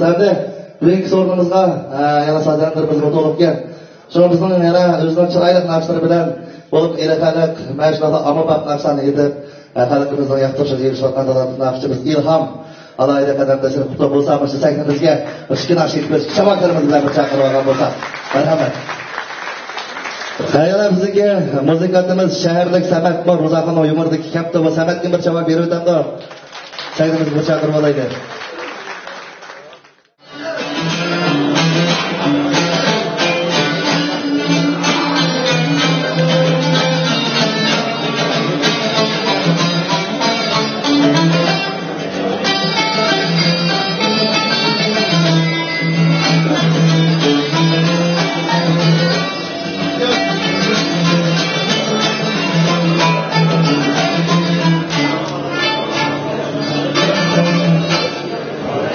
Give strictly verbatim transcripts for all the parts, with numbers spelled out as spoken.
ئەمدى بۈگۈنكى سورۇنىمىزغا، ئە، يەنە سازەندىلىرىمىز بولۇپ كەل. شۇڭا بىزنىڭ يەنە ئۆزىنىڭ چىرايلىق ناخشىلىرى بىلەن بولۇپ ئېلى خەلق، مەشۇنداق ئاممىباب ناخشىلارنى ئېيتىپ، ئە، خەلقىمىزنىڭ ياقتۇرۇشىغا ئېرىشىۋاتقان دادامىز ناخشىچىمىز ئىلھام ئالاھىدە قەدەم تەشرىپ قىلىپ بولسا، مۇشۇ سەھنىمىزگە ئىككى ناخشا ئېيتىپ بېرىش شاماللىرىمىز بىلەن بىر چاقىرىپ ئالغان بولساق. مەرھەمەت. ھە، يەنە بىزنىڭكى مۇزىكانتىمىز شەھەرلىك سەمەت بار، روزاخاننىڭ يۇمۇرىدىكى كەپتۇ، بۇ سەمەتكە بىر چاۋاك بېرىۋېتەمدۇ؟ سەھنىمىزگە بىر چاقىرىپ ئالايلى.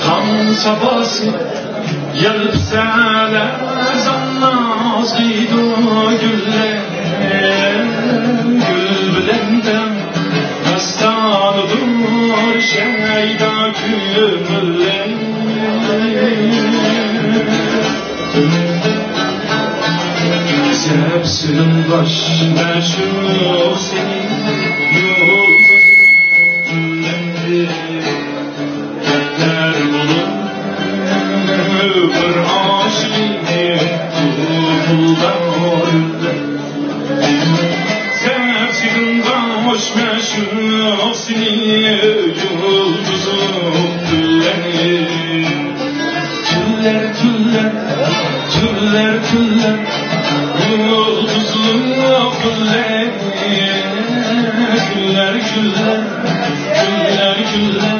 تاڭ ساپاسى يەلپۈسەلەر زاڭنازلىيدۇ گۈللەر، گۈل بىلەن تەڭ مەستانىدۇر شەيدا كۆڭۈللەر. سەپسىدىن باش مەشۇق سېنى يۇلدۇز گۈللەندى. كەپتەر بولۇپ بىر ئاشىقنى توپۇلداپ يۈردۈم. سەپسىدىن باش مەشۇق سېنى يۇلدۇزۇم گۈللەندى. كۈنلەر، كۈنلەر، كۈنلەر، كۈنلەر، يۇلدۇزلۇق كۈنلەر. كۈنلەر، كۈنلەر، كۈنلەر، كۈنلەر،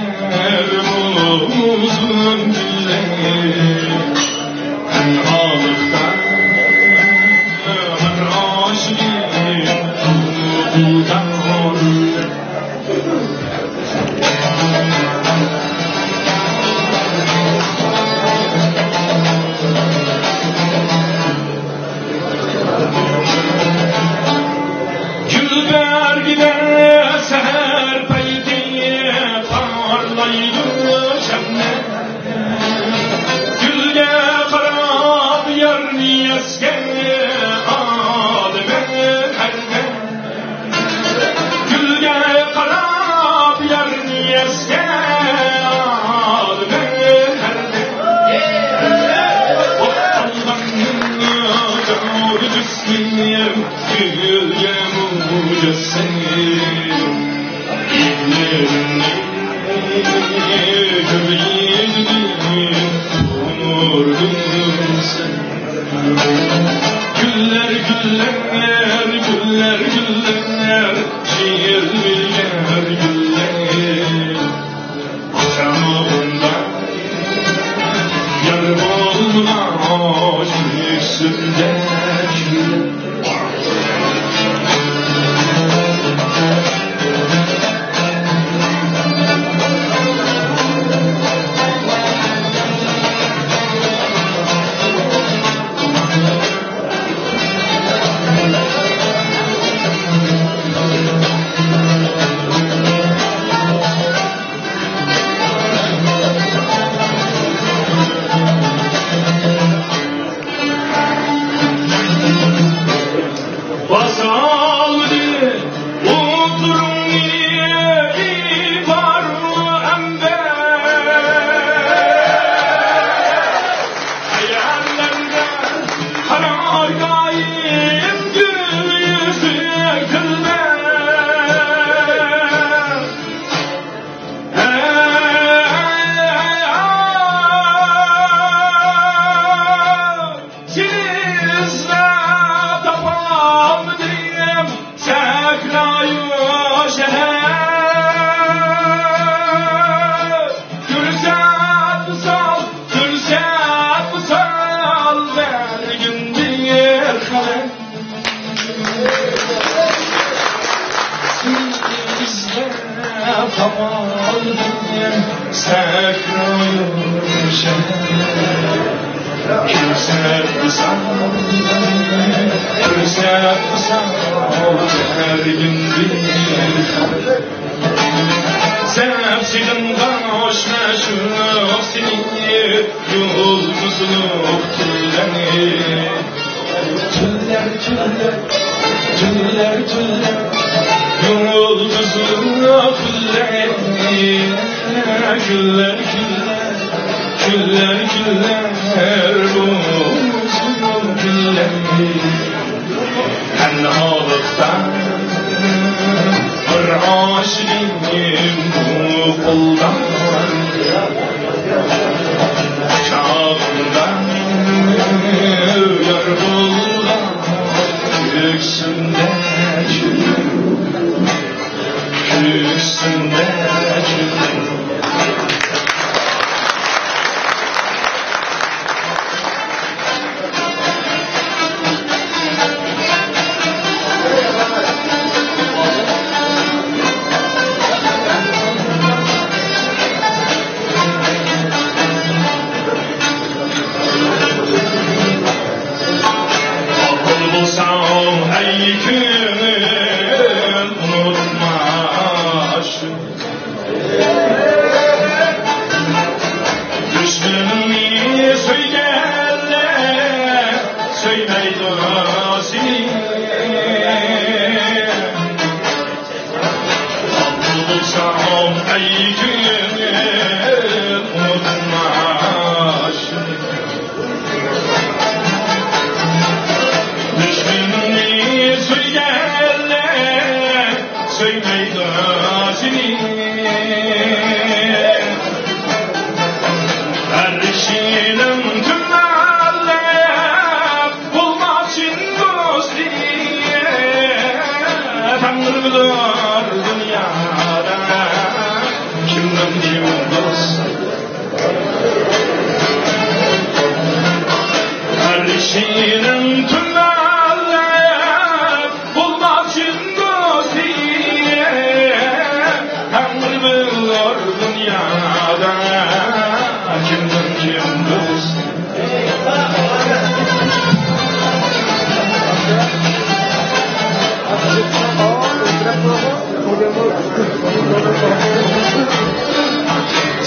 يۇلدۇزلۇق كۈنلەر. ھالىقتا بىر ئاشىق، بۇ داغ. گۈل بەرگىدە سەھەر پەيتى پارلايدۇ شەملەر. گۈلگە قاراپ يارنى ئەسكەن ئالىمەن ھەردەم. گۈلگە قاراپ يارنى ئەسكەر ئالىمەن ھەردەم. ئوت ئالغاننىڭ جاۋۇزىسى گۈلگە مۇجەسسەم. ئىللىرىمنى كۆرگىنىم ئۇنۇردۇم سەن. گۈللەر، گۈللەر، گۈللەر، گۈللەر، جىلۋىلەر گۈللەر. قۇچاغىمدا يار بولمىغاچ، يۈكسۈمدە كۈللەر. باسالدى ئوتتۇرىنى ئىبارە ئەمبەر. خىياللاردا قارا ئايدايىم گۈل يۈزى كۈلمە. سېنى ئىزدەپ تاپالمىدىم، سەھرايۇ شەھەر. كۆرسەت ۋىسال، كۆرسەت ۋىسال، بەرگىن بىر خەۋەر. سېنى ئىزدەپ تاپالمىدىم، سەھرايۇ شەھەر. كۆرسەت ۋىسال، كۆرسەت ۋىسال، بەرگىن بىر خەۋەر. سەپسىدىن قوشما شۇ سېنى يۇلتۇزلۇق تۈنلەرنى. تۈنلەر، تۈنلەر، تۈنلەر، تۈنلەر، يۇلتۇزلۇق كۈنلەرنى. كۈنلەر، كۈنلەر، كۈنلەر، كۈنلەر، بۇ كۈنلەرنى. تەنھالىقتا بىر ئاشىقىم بۇ قولدا، چاغىمدا يار بولغان كۆكسۈمدە كۈن، كۆكسۈمدە كۈن. ماقۇل بولساڭ، ئەي كۆڭۈل، ئۇنتۇما شۇ دۈشمىنىڭنى سۆيگەنلەر سۆيمەيدۇ سېنى. ماقۇل بولساڭ، ئەي كۆڭۈل، ئۇنتۇما شۇنى. دۈشمىنىڭنى سۆيگەنلەر سۆيمەيدۇ سېنى. ھەر ئىشىنىڭ تۈمەنلەپ بولماس چىن دوستى. تەڭرى بىلۇر دۇنيادا كىمنىڭ كىم دوستى. ھەر ئىشىنىڭ تۈمەنلەپ بولماس چىن دوستى. تەڭرى بىلۇر دۇنيادا كىمنىڭ كىم دوستى.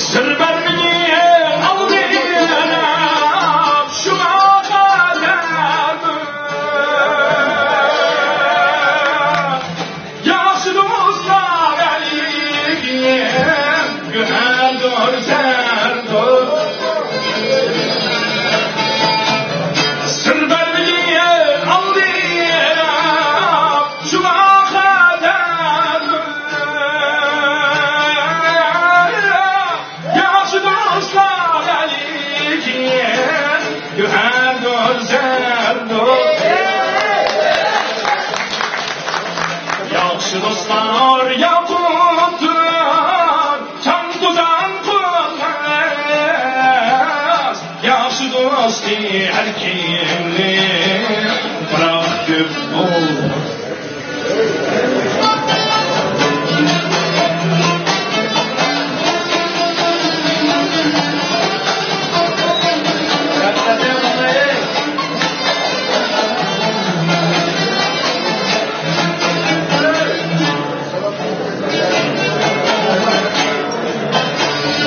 سىر بەرمىگىن ئالدىراپ شۇڭا قەدەر. ياخشى دوستلار ئەلىگىم گۆھەردۇر سەردۇر. سىر بەرمىگىن ئالدىراپ شۇڭا قەدەر. ياخشى دوستلار ئەلىكىم گۆھەردۇر سەردۇر. ياخشى دوستلار ياقۇتتۇر، چاڭ توزان قويماس. ياخشى دوستى ئەركىنلىك، بىراق كۆپ بولماس.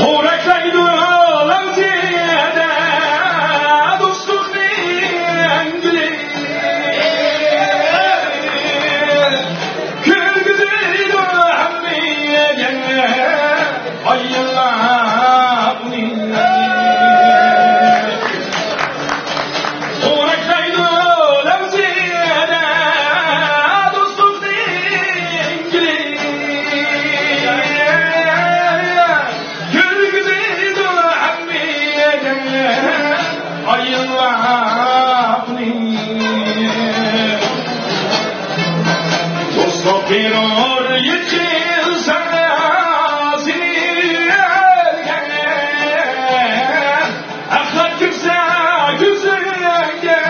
خورەكلەيدۇ لەۋزىدە دوستلۇقنىڭ گۈلى. كىرگۈزىدۇ ھەممىگە ئاي يىللار ئۇنى. خورەكلەيدۇ لەۋزىدە دوستلۇقنىڭ گۈلى. كىرگۈزىدۇ ھەممىگە ئاي يىللار ئۇنى. دوستلۇق بېرۇر يېقىنسا سېنى ئۆرگەن. ئەخلەت كىرسە كۆزۈڭگە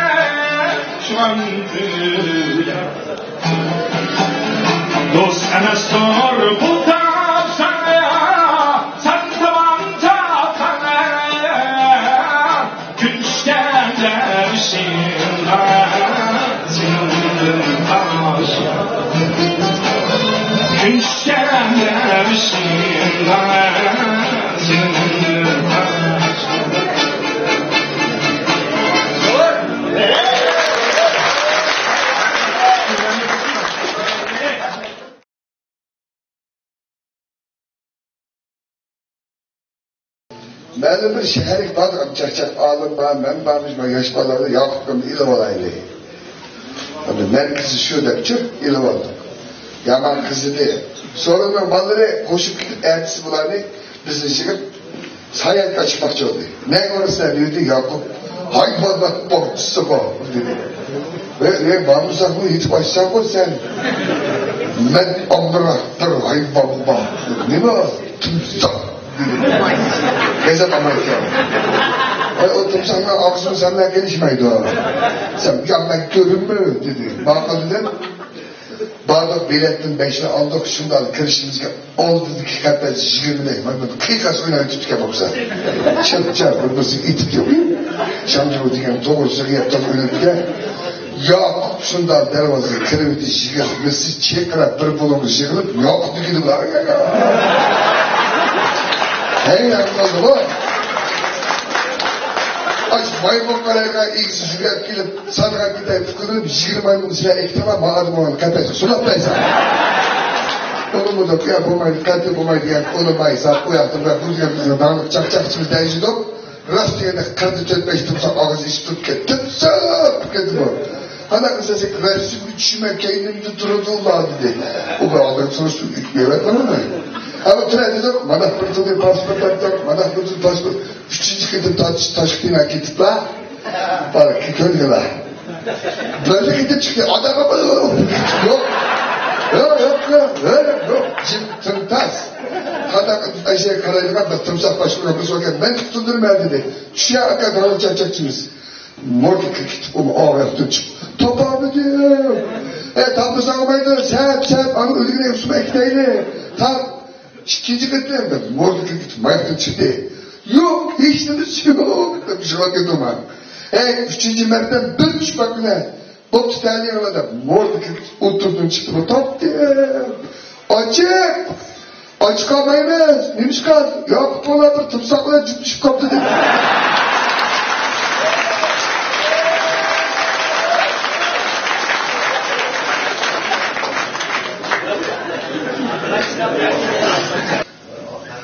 شۇ ئان كۆرۈر. دوست ئەمەستۇر پۇل تاپساڭ، سەن تامان تاپقان. كۈن چۈشكەندە بېشىڭغا سېنىڭدىن باشقا. كۈن چۈشكەندە بېشىڭغا. مەلۇم بىر شەھەرگە باردۇق، چاقچاق ئالىم بار، مەن بارمىز، مانا ياش بالىلارنى ياقۇپنى ئېلىۋالايلى. ئەمدى مەركىزى شۇ دەپ چۈپ ئېلىۋالدۇق. يامان قىز ئىدى. سورۇننىڭ بالىلىرى قوشۇپ كېتىپ، ئەتىسى بۇلارنى بىزنى يىغىپ ساياھەتكە چىقماقچى بولدى. نەگە بارىسىلەر دېدى، ياقۇپ. ھاي، بابا، بوقچىسى بار دېدى. ۋەي، ۋەي، بارمىساقمۇ يېتىپ ئاچساڭغۇ سەن. مەن ئامراق بىر ھايۋان بار. نېمە؟ تىمساھ. غەزەپ ئالمايدىكەن. ئاي، ئۇ تىمساھنىڭ ئاغزىمۇ سەن بىلەن كېلىشمەيدۇ. سەن يا مەن كۆرۈنمە دېدى. ماقۇل دېدىم. باردۇق، بېلەتتىن بەشنى ئالدۇق، شۇنداق كىرىشىمىزگە ئالدىدىكى قەپەس يىگىرمىلىك مايمۇن قىيقاس ئويناۋېتىپتىكەن بولسا. چىرچا بىر بىرسىگە ئېتىپ يوق. شامجۇ دېگەن توغرىسىغا يەپ تازا ئۆلۈپكەن. ياقۇپ شۇنداق دەرۋازىغا كىرىۋېتىپ، يىگىرمىسى چېقىراپ بىر بۇلۇڭغا يىغىلىپ، ياقۇپ دېگىنى بار. ھەيران قالدىغۇ. ئاش مايمۇن قارايغان ئىگىسى يۈگۈرۈپ كېلىپ، سادىغان كېتەي پۇكىلىنىپ، يىگىرمە مايمۇن سىلەر ئېكىتىڭلار، ماڭا دېمىغان قەپەسكە سولاپ بەرسەڭ. ئۇنىمۇ دەپ، يا بولمايدۇ، قەتئىي بولمايدۇ دېگەن، ئۇنىماي ساپ ئۇ ياقتا بىر بۇ يەردە بىزنىڭ داڭلىق چاقچاقچىمىز دەيدۇ. راست دېگەندە قىرىدە تۆت بەش تۇمساق ئاغزى ئىچىپ تۇرۇپ كەتتى. ساپ كەتتى بۇ. قانداق قىلسا سەن رەسىمگە چۈشمەي كەينىمدە تۇرىدۇ ئۇلار دېدى. ئۇ بىر ئادەم سورۇشتۇم، ئۆتمەيۋەتمەن ئۇنى. ھە، ئۇ تۇرە دېدۇق، مانا بىر تۇردى پاسپورت ئاپتۇق، مانا بىر تۇردى پاسپورت. ئۈچىنچى قېتىم تاش-، تاشقىنا كېتىپلا. بار، كۆرگىلا. بىرلا كېتىپ چىقتى. ئاداققا يوق. يوق، يوق، يوق، يوق، يوق. جىم تىمتاس. قانداق ئەشەگە قارايدىغان بىر تىمساھ باشقا يوق. بىز ئوكەن. مەن تۇتۇلدۇرمەن دېدى. چۈشە ئاكا، داڭلىق چاقچاقچىمىز. مورگا كىرگۈزۈپ، ئۇنى ئاغرىقتىن چىقىپ تاپالمىدىم. ئە، تاپمىساڭ بولمايدۇ. سەپ، سەپ، ئاڭ ئۆلگىنى ئۇسۇلما ئىككىدەيلى. تاپ. ئىككىنچى قېتىم بىر مورگا كىرگۈزۈپ، ماياقتىن چىقتى. يوق، ھېچنېمىسى يوق، دەپ يىغلاپ كەتتىم مەن. ئەي، ئۈچىنچى مەرتەم بىر چۈش باققىنە، بوپتۇ، تەلىيىڭلار دەپ، مورگا كىرگۈزۈپ، ئوتتۇرىدىن چىقىپ تاپتىم. ئاچىق! ئاچ قالمايمىز. نېمىشقا؟ ياقۇپ بالا بىر تىمساھ بىلەن جۈپ چۈشۈپ قاپتۇ دېدى.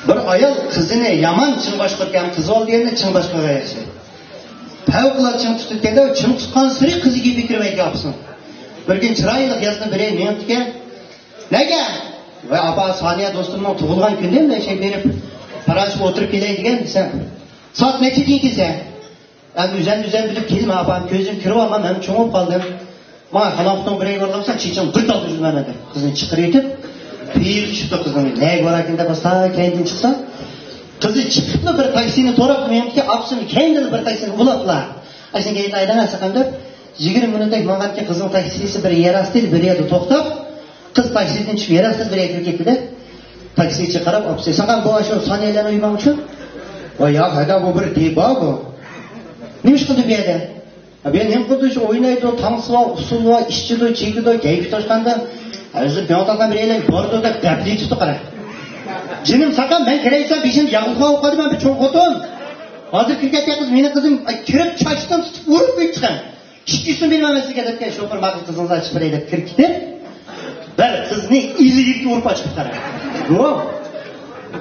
بىر ئايال قىزىنى يامان چىڭ باشقۇرىدىكەن، قىز بالا دېگەندە چىڭ باشقۇرغان ياخشى. پەۋقۇلئاددە چىڭ تۇتىدىكەندە، چىڭ تۇتقانسېرى قىزى گېپى كىرمەيدىكەن ئاپىسىنىڭ. بىر كۈنى چىرايلىق يازدىن بىرى مېڭىپتىكەن. نەگە؟ ۋاي ئاپا، سانىيە دوستۇمنىڭ تۇغۇلغان كۈنى، مەن شەي بېرىپ پاراڭلىشىپ ئولتۇرۇپ كېلەي دېگەن دېسەم. سائەت نەچچىدىن كېلىسەن؟ ئەمدى ئۆزەم ئۆزەم بىلىپ كېلىمەن ئاپام، كۆزۈم كىرىۋالما، مەن چوڭ بولۇپ قالدىم. ماڭا خاناقنىڭ بىرەي بارلىمىسا چېچىڭ بىر تال ئۈزۈلمەيمەن دەپ قىزنى چىقىرىۋېتىپ، پېيىغا چۈشۈپتۇ قىزنىڭ. نەگە باراركىن دەپ باسا كەينىدىن چىقسا، قىزى چىقىپلا بىر تاكسىنى توراپ مېڭىپتىكەن، ئاپىسىنى كەينىدىن بىر تاكسىنى بۇلاپلا. ئاشۇنى كەينىدىن ھەيدەڭ ئەسقەم دەپ، يىگىرمە مىنۇتتەك ماڭغانكەن قىزنىڭ تاكسىسى بىر يەر ئاستى بىر يەردە توختاپ، قىز تاكسىدىن چۈشۈپ يەر ئاستىدا بىر يەرگە كىرىپ كەتتى-دە، تاكسىچى قاراپ، ئاپىسى، ساقان بۇ ئاشۇ سانىيەلەرنىڭ ئۆيى ماڭغۇچۇ؟ ۋاي ياق، ھەدە بۇ بىر دېبا بۇ. نېمە ئىش قىلدى بۇ يەردە؟ ھە، بۇ يەردە نېمە قىلدى؟ شۇ ئوينايدۇ، تانسا بار، ئۇسسۇل بار، ئىچىدۇ، چېكىدۇ، كەيپى توشقاندا. ھازىر مېڭىۋاتقان بىر ئايلان بارىدۇ دەپ دەپلىتىپتۇ قارا. جېنىم ساقان، مەن كىرەي دېسەم بېشىمدا ياغلىق بولۇپ قالدى، مەن بىر چوڭ خوتۇن. ھازىر كىرىپ كەتكەن قىز مېنىڭ قىزىم، ئاي، كىرىپ چاچتىن تۇتۇپ ئۇرۇپ قويۇپتىقەن. ئىككى يۈز سوم بېرىمەن سىزگە دەپكەن شوپۇر، ماقۇل قىزىڭىزنى ئاچىقىپ بېرەي دەپ كىرىپ كېتىپ، بىر قىزنى ئىلىگىرىكى ئۇرۇپ ئاچىقىپ قارا. گۇم،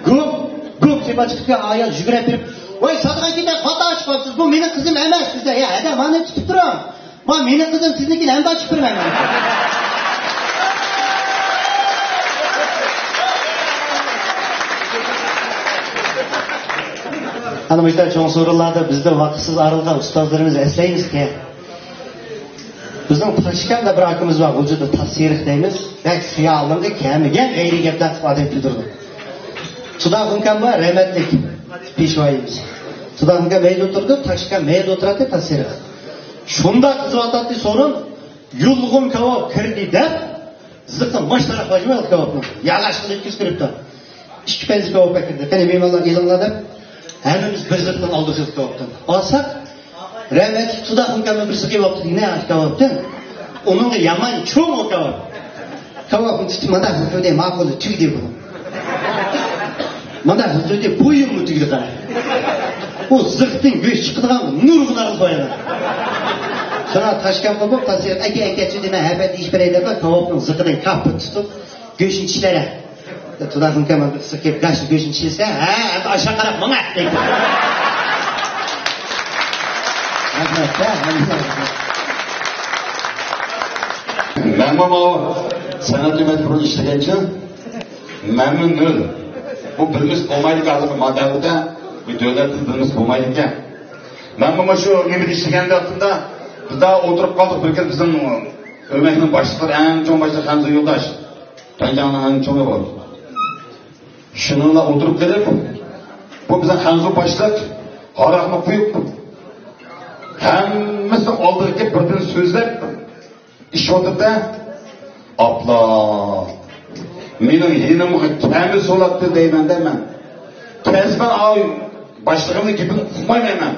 گۇم، گۇم دەپ ئاچىقىپ كەتكەن ئايال يۈگۈرۈپ بېرىپ، ۋاي سادىغا كېتەي، خاتا ئاچىقىپسىز، بۇ مېنىڭ قىزىم ئەمەس دېسە، يا ھەدە مانا تۇتۇپ تۇرۇڭ. ما مېنىڭ قىزىم سىزنىڭكىنى ئەمدى ئاچىقىپ بېرىمەن. ئانا مۇشۇنداق چوڭ سورۇنلاردا بىزدىن ۋاقىتسىز ئايرىلغان ئۇستازلىرىمىز ئەسلەيمىزكى. بىزنىڭ تاشكەنتتە بىر ئاكىمىز بار، غۇلجىدا تاس تېرىق دەيمىز. بەك خىيالىڭغا كەلمىگەن غەيرىي گەپلەر قىلىپ ئادەم كۈلدۈرىدۇ. تۇدا خۇڭكام بار، رەھمەتلىك پېشۋايىمىز. تۇدا خۇڭكام مەيدە ئولتۇرىدۇ، تاشكەنت مەيدە ئولتۇراتتى، تاس تېرىق. شۇنداق قىزىۋاتاتتى سورۇن، يۇلغۇن كاۋاپ كىردى دەپ، زىققا ماش تاراق باجمايدۇ كاۋاپنىڭ. يالاش قىلىپ كىرىپ كىرىپتۇ. ئىككى پەنجە كاۋاپ ئەكىردى. قېنى مېھمانلار ئېلىڭلار دەپ، ھەممىمىز بىر زىقتىن ئالدۇق كاۋاپتىن. ئالساق، رەھمەتلىك تۇدا خۇڭكامنىڭ بىر زىقى بوپتۇ دېگىنە كاۋاپتىن. ئۇنىڭغا يامان چوڭ ئۇ كاۋاپ. كاۋاپنى تۇتۇپ مانا ھىلقىدى، ماقۇل تۈگدى بۇ. مانا ھىلقىدى، بويۇممۇ تۈگدى قارا. ئۇ زىقتىن گۆش چىقىدىغان نۇرغۇن ئارىلىق بايلار. شۇڭا تاشكەنتقا بوپ تاسىر ئەكە ئەكە چۈدى مەن ھەپەت ئىش بېرەي دەپلا كاۋاپنىڭ زىقىدىن كاپپىت تۇتۇپ گۆشنى چىشلەرە. تۇداقۇم كەمال بىر ئىسسىق كېلىپ، گاچنىڭ گۆشىنى چىشلىسە، ھە، ئەمدى ئاشۇ قاراپ ماڭا دەيدۇ. رەھمەت، ھە، رەھمەت. مەنمۇ ماۋۇ سەنئەت مەجبۇرىي ئىشلىگەنچۇ، مەنمۇ نۆل. بۇ بىلمىسە بولمايدىكەن، ھازىرقى ما دەۋردە بۇ دۆلەتنى بىلمىسە بولمايدىكەن. مەنمۇ مۇشۇ نېمىدە ئىشلىگەندە ۋاقتىمدا بىزدا ئولتۇرۇپ قالدۇق، بىر كۈن بىزنىڭ ئۆمەكنىڭ باشلىقلىرى، ئەڭ چوڭ باشلىقى خەنزۇ يولداش. تەنجاڭنىڭ ئەڭ چوڭى بۇ. شۇنىڭلا ئولتۇرۇپ قېلىپ، بۇ بىزنىڭ خەنزۇ باشلىق ھاراقنى قۇيۇپ، ھەممىسىنىڭ ئالدىغا كېلىپ بىردىن سۆزلەپ، ئىچىۋاتىدۇ-دە، ئاپلا، مېنىڭ يېنىمغا كەلمىسە بولاتتى دەيمەن-دە مەن. كەلسە مەن ئاۋۇ باشلىقىمنىڭ گېپىنى ئۇقمايمەن مەن.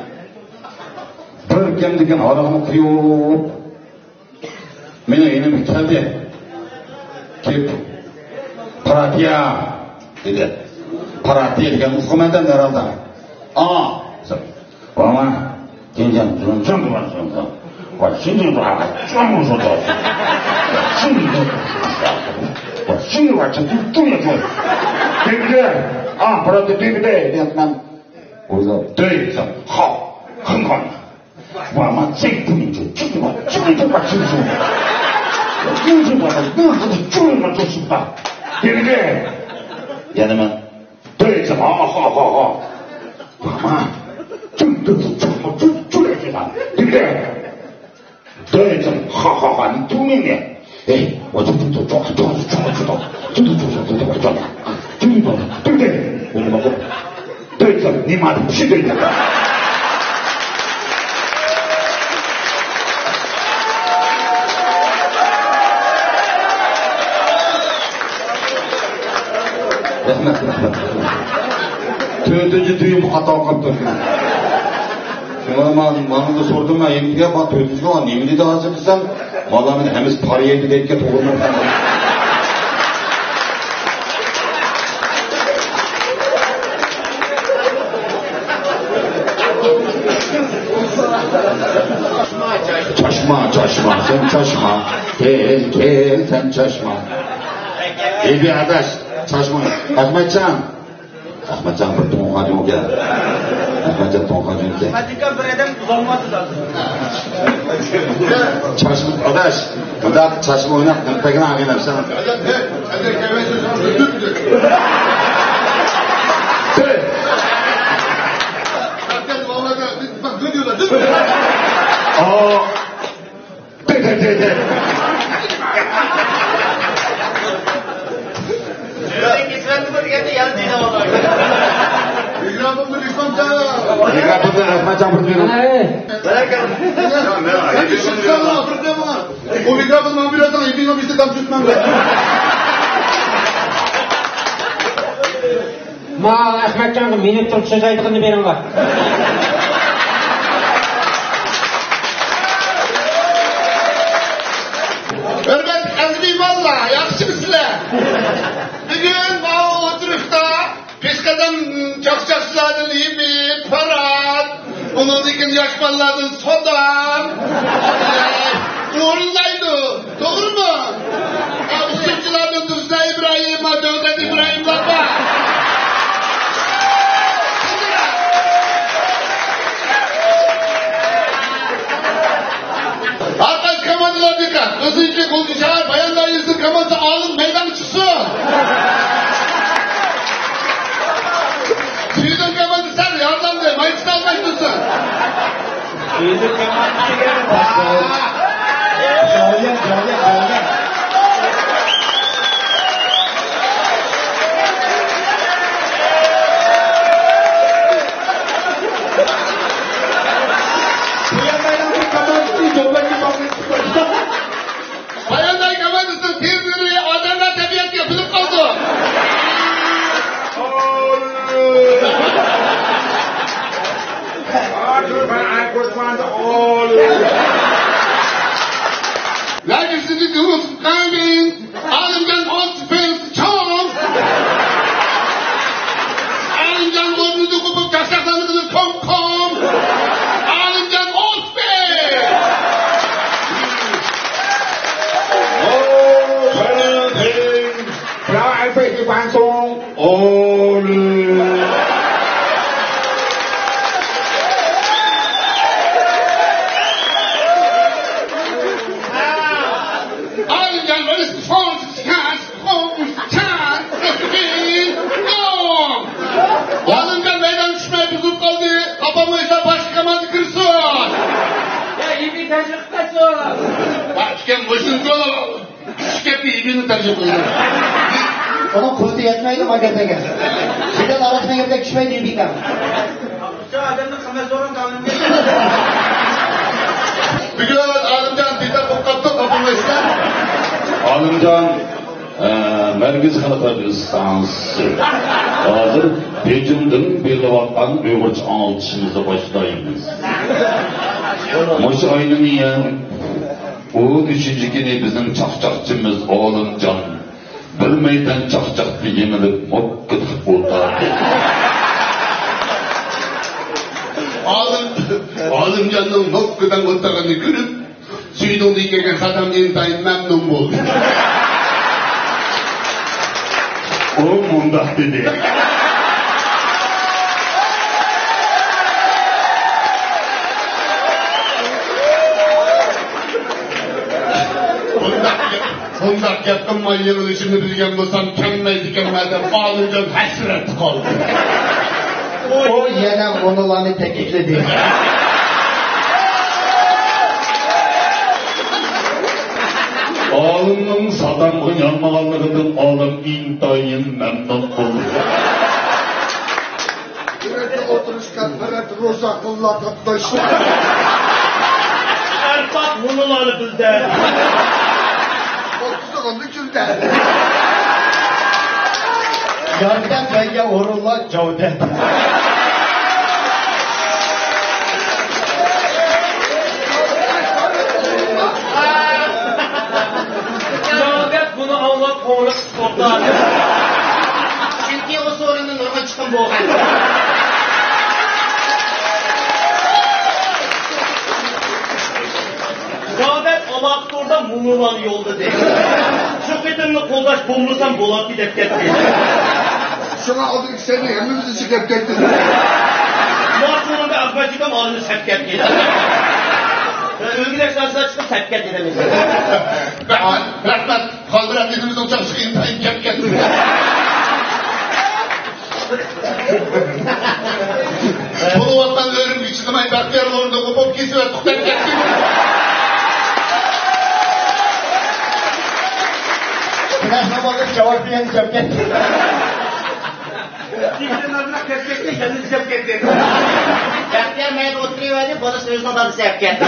بىر كەمدىكىن ھاراقنى قۇيۇپ، مېنىڭ يېنىمغا كەلدى. كېلىپ، «پاراتىيە» دېدى. پاراتىيە دېگەن ئۇقىمەن دەمدى ھەرھالدا. ئا، دېسەم، «ۋاڭ ۋاڭ، جىڭجىڭ جۇڭ جۇڭ جۇڭ جۇڭ جۇڭ. ۋاي، شىنجىڭ جۇڭ جۇڭ جۇڭ جۇڭ جۇڭ. ۋاي، شىنجىڭ جۇڭ جۇڭ جۇڭ. ۋاي، شىنجىڭ ۋاي، ཅىڭ جۇڭ جۇڭ جۇڭ. دېدى. ئا، پاراتىيە دېدى» دېدىم مەن. ئويلاپ، «دەي» دېسەم، «خا، خىڭ خان. ۋاما، جەي پۇنىڭ جۇ، جۇ، جۇ، جۇ، جۇ، جۇ، جۇ، جۇ، جۇ، جۇ، جۇ، جۇ، جۇ، جۇ، جۇ، جۇ، جۇ، جۇ، جۇ.» دېدى. يەنە مەن، «دەي» دېسەم، «ھا، ھا، ھا، ھا. ۋاما، جۇ، جۇ، جۇ، جۇ، جۇ، جۇ، جۇ، جۇ.» دېدى. «دەي» دېسەم، «ھا، ھا، ھا، نېمە تۇرمايمەن؟» «ئەي، ۋاي، جۇ، جۇ، جۇ، جۇ، جۇ، جۇ.» «دەي» دېسەم، نېمە دېدىم؟ شۇ دېدىم. رەھمەت، رەھمەت. تۆتىنچى دۈيۈم خاتا قىلىپ تۇرۇپتۇ. شۇڭا مەن ماڭىدا سورىدىم، مەن نېمە دېگەن، مانا تۆتىنچى بولغان، نېمە دېدى ھازىر دېسەم، مانا مېنى ھەممىسى پارا يەيدۇ دەيدىكەن، توغرىمۇ؟ چاچما، چاچما، سەن چاچما. كېل، كېل، سەن چاچما. ھېيبى ئاداش، چاچما. ئەخمەتجان. ئەخمەتجان بىر توڭخاجۇڭ ئىكەن. ئەخمەتجان توڭخاجۇڭ ئىكەن. ئەخمەتجان بىر ئادەم ئۇزالمايدۇ زادى. چاچما ئاداش، بۇنداق چاچما ئويناپ، نېمە پەيگىنى ئاغىنەپسەن؟ ئاۋۇ. دە، دە، دە، دە. مىكروفوننى ئەخمەتجان بىر بېرىڭ. مانا، ئەي. ئۇ مىكروفوننى ماڭا بېرىۋەتسەڭ، يېپىڭغا بىرسى دام چۈشمەڭلار. ما ئەخمەتجانغا مىنۇت تۇرۇپ سۆزلەيدىغىنىنى بېرىڭلار. ھۆرمەتلىك ئەزىز مېھمانلار، ياخشىمۇسىلەر؟ بۈگۈن ماۋۇ ئولتۇرۇشتا پېشقەدەم چاقچاقچىلاردىن ھېيبى، پارات، ئۇنىڭدىن كېيىن ياش بالىلاردىن سادام ئورۇنلايدۇ. توغرىمۇ؟ ئا، ئۇسسۇلچىلاردىن دۇرسۇن ئىبراھىم، دۆلەت ئىبراھىملار بار. ھەر قايسى كوماندىلار دىققەت. قىزىلچى، غۇلجا شەھەر، بايانداي يېزىسى كوماندىسى ئالىم مەيدانغا چىقسۇن. سۈيدۈن كوماندىسى سەل ياردەمدە مايكىسىنى ئالماي تۇرسۇن. سۈيدۈن كوماندىسى. جاۋيەن، جاۋيەن، جاۋيەن. بايانداي كوماندىسىنىڭ تېزلىرى ئادەملەر تەبىئەتكە يېپىلىپ قالىدۇ. Leipzig is coming. Alimjan Ospel, Chong. Alimjan Ospel, Chong, Chong. Alimjan Ospel. Oh, Chong. Bra, I think you want some. كۈنى تەرجىمە قىلىدۇ. ئۇنىڭ قۇۋۋىتى يەتمەيدۇ ماگازىنغا. شىددەت ئاراسىنىڭ يېرىدە چۈشمەيدۇ بىكار. شۇ ئادەمنىڭ قىممەت سورۇن قانۇنى. بۈگۈن ئالىمجان دېتال بولۇپ قاپتۇ، قوبۇللاشسا. ئالىمجان، ئە، نەرگىز خەلق رادىيوسى ئىستانسىسى. ھازىر بېيجىڭدىن بېرىلىۋاتقان ئۇيغۇرچە ئاڭلىتىشىمىزنى باشلايمىز. مۇشۇ ئاينىڭ يەنە ئون ئۈچىنچى كۈنى بىزنىڭ چاقچاقچىمىز ئالىمجان بىر مەيدان چاقچاقتا يېڭىلىپ، موككا تىقىپ ئولتۇردى. ئالىم، ئالىمجاننىڭ موككىدەڭ ئولتۇرغىنىنى كۆرۈپ، سۈيدۈڭدىن كەلگەن سادام ئىنتايىن مەمنۇن بولدى. ئۇ مۇنداق دېدى. بۇنداق گەپ، بۇنداق گەپ قىلماي يېڭىلىشىمنى بىلگەن بولسام، كەلمەيدىكەنمەن دەپ، ئالىمجان ھەسرەتتە قالدى. ئۇ يەنە مۇنۇلارنى تەكىتلىدى. ئالىمنىڭ سادامغا يانمىغانلىقىدىن ئالىم ئىنتايىن مەمنۇن بولدى. بىر يەردە ئولتۇرۇشقا، بىر يەردە روزا قىلىدىغان قاتناش. ئەرپات مۇنۇلارنى بىلدى. ئولتۇرسىغاندا كۈلدى. ياردەم بەرگەن ئورۇنلار جاۋدەم. جاۋدەم بۇنى ئاڭلاپ قوڭلۇق توختادى. چۈنكى ئۇ سورۇندىن نۇرغۇن چىقىم بولغان. زادەت ئالاقە توردا مۇڭلىمانى يوللىدى. شۇ قېتىمنى قولداش بولمىسام بولاتتى دەپ كەتتى. شۇڭا ئالدىدىكى سەننى ھەممىمىز ئىچىگە كەپ كەتتى. ماشۇنىڭدا ئەخمەت ئاكام ئالدىدا سەپ كەتتى. ئۆلگۈدەك شانسىلار چىقىپ سەپ كەتتى دېمىسە. رەھمەت. خالدىرات دېدىمىز ئوچاق چىقىپ ئىنتايىن كەپ كەتتى. بولۇۋاتقان ئۆرۈمگە چىدىماي، بەختىيار ئورنىدا قوپۇپ كېسىۋەتتۇق دەپ كەتتى. بىراق نامازدىن جاۋاب بېرەلمەي كەپ كەتتى. بەختىيار مەيدە ئولتۇرۇۋەردى، بالىسى ئۆزىنىڭ دادىسى ئەپ كەتتى.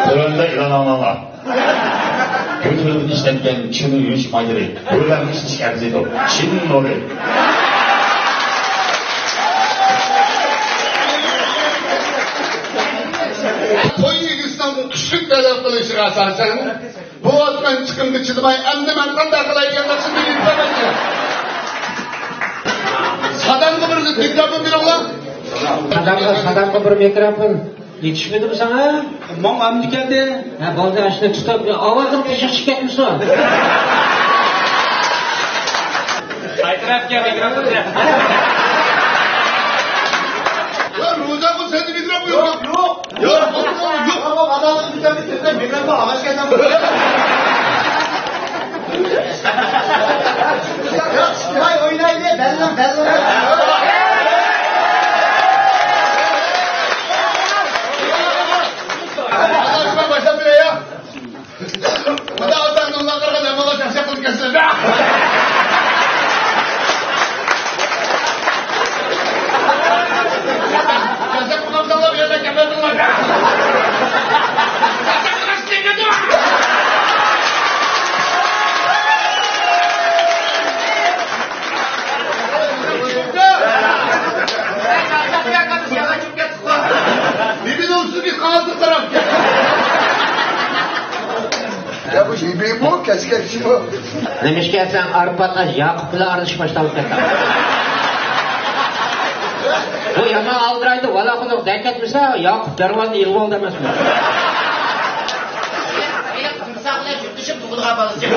تۆۋەندە ئېلان ئاڭلاڭلار. كۆكرىكىدىن ئىشلەنگەن چىنە يۇيۇش مايلىرى بۆرىلەرنىڭ ئىشلىشىگە ئەرزىيدۇ. چىن نۇرى. توي ئىگىسىنىڭ كۈچلۈك تەلەپ قىلىشىغا ئاساسەن، بۇ ئاتقان چىقىمغا چىدىماي، ئەمدى مەن قانداق قىلاي دېگەن مەقسەتتە يۈرۈپ بېرىمەن. سادامغا بىر مىكروفون بېرىڭلار. سادامغا، سادامغا بىر مىكروفون. يېتىشمىدىمۇ ساڭا؟ ماڭا ئەمدى كەلدى. ھە، بولدى، ئاشۇنى تۇتۇپ، ئاۋازىڭ تېشىغا چىقىپ كەتمىسۇن؟ قايتىراپ كەل، مىكروفون. يا، روزا بۇ سەندە مىكروفون يوق. يوق، يوق. يوق، يوق. ئەمما ئادەمنىڭ بىر تەرىپى تېزدە مىكروفون ئاغاچ كەتسە. ياخشى، ھاي، ئوينايلى، بەللىم، بەللىم. باشلاپ بېرەي يا. بۇندا ئاتاڭنىڭ لەقىرىغا نەمىغا چاقچاق قىلىپ كەتسىلە. چاقچاق قىلمامساڭلار بۇ يەردە كەلمەيدىڭلار. چاقچاق قىلماس دېگەندۇ. نېمە ئۇ سىزگە قالدى قاراپ. يا بۇ يېمەيمۇ، كەچكەچمۇ. نېمىشقا دېسەڭ، ئارپات ئاش ياقۇپ بىلەن ئارىلىشىپ باشلاپ كەتتى. بۇ يامان ئالدىرايدۇ، ۋالا خۇدۇق دەپ كەتمىسە، ياقۇپ دەرۋازىنى يېپىۋالدى ئەمەسمۇ؟ ساقلاپ يۈرۈشۈپ تۇغۇلغان بالىسى.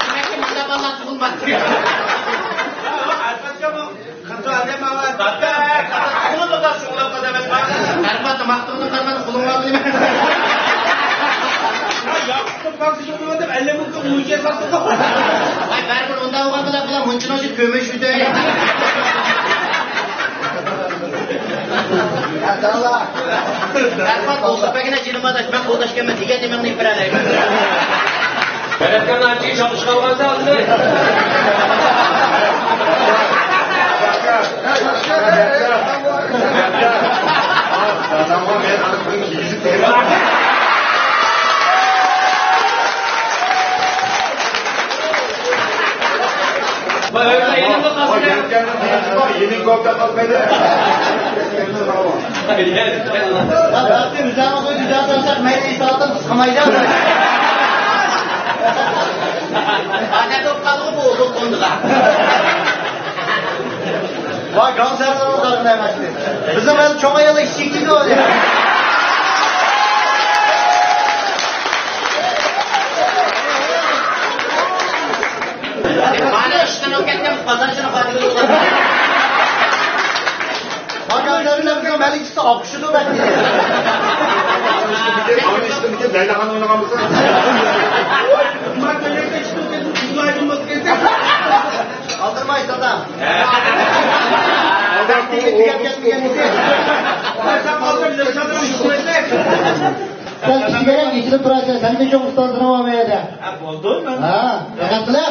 دېمەككى، مۇنداق بالىلار تۇغۇلماپتۇ. ئەربابكە بۇ قىزىل ئادەم ئاۋا. ئەرباب ماختىغۇنىڭ قارىمادا قولۇڭ ئالدى. ۋاي، بەرىبىر ئۇنداق بولغاندا بۇلار مۇنچىنىڭ ئىچىدە كۆمۈش يۈدەي. ئەرباب بولسا بەگىنە جېنىم ئاداش، مەن قولداش كەلمە دېگەن نېمەڭنى بېرەلەيمەن. بەرەتكەن ئانچە چالىشىپ قالغانسەن ئەمدى. ۋاي، گاڭسەرلەر ئوزارغىناي ماشىنى. بىزنىڭ ھەم چوڭ ئاياللار ئىشىك كېتىدۇ. مانا ئىشتىن ئۆتكەن بازارچىنىڭ خادىمى. ۋاي، گاڭسەرلەر بىزنىڭ مەلىكىسى ئاقۇشىدۇ بەك. ئانا ئىشتىن كېيىن لەيلىخان ئوينىغان بولسا. ئالدىرمايسىز، دادام. سەن كىشىگە ئېچىلىپ تۇراسەن، سەن نېمە ئۈچۈن ئۇستازلىرىڭ بار مەيەدە؟ ھە، بولدى، مەن. ھە، رەھمەت قىلە.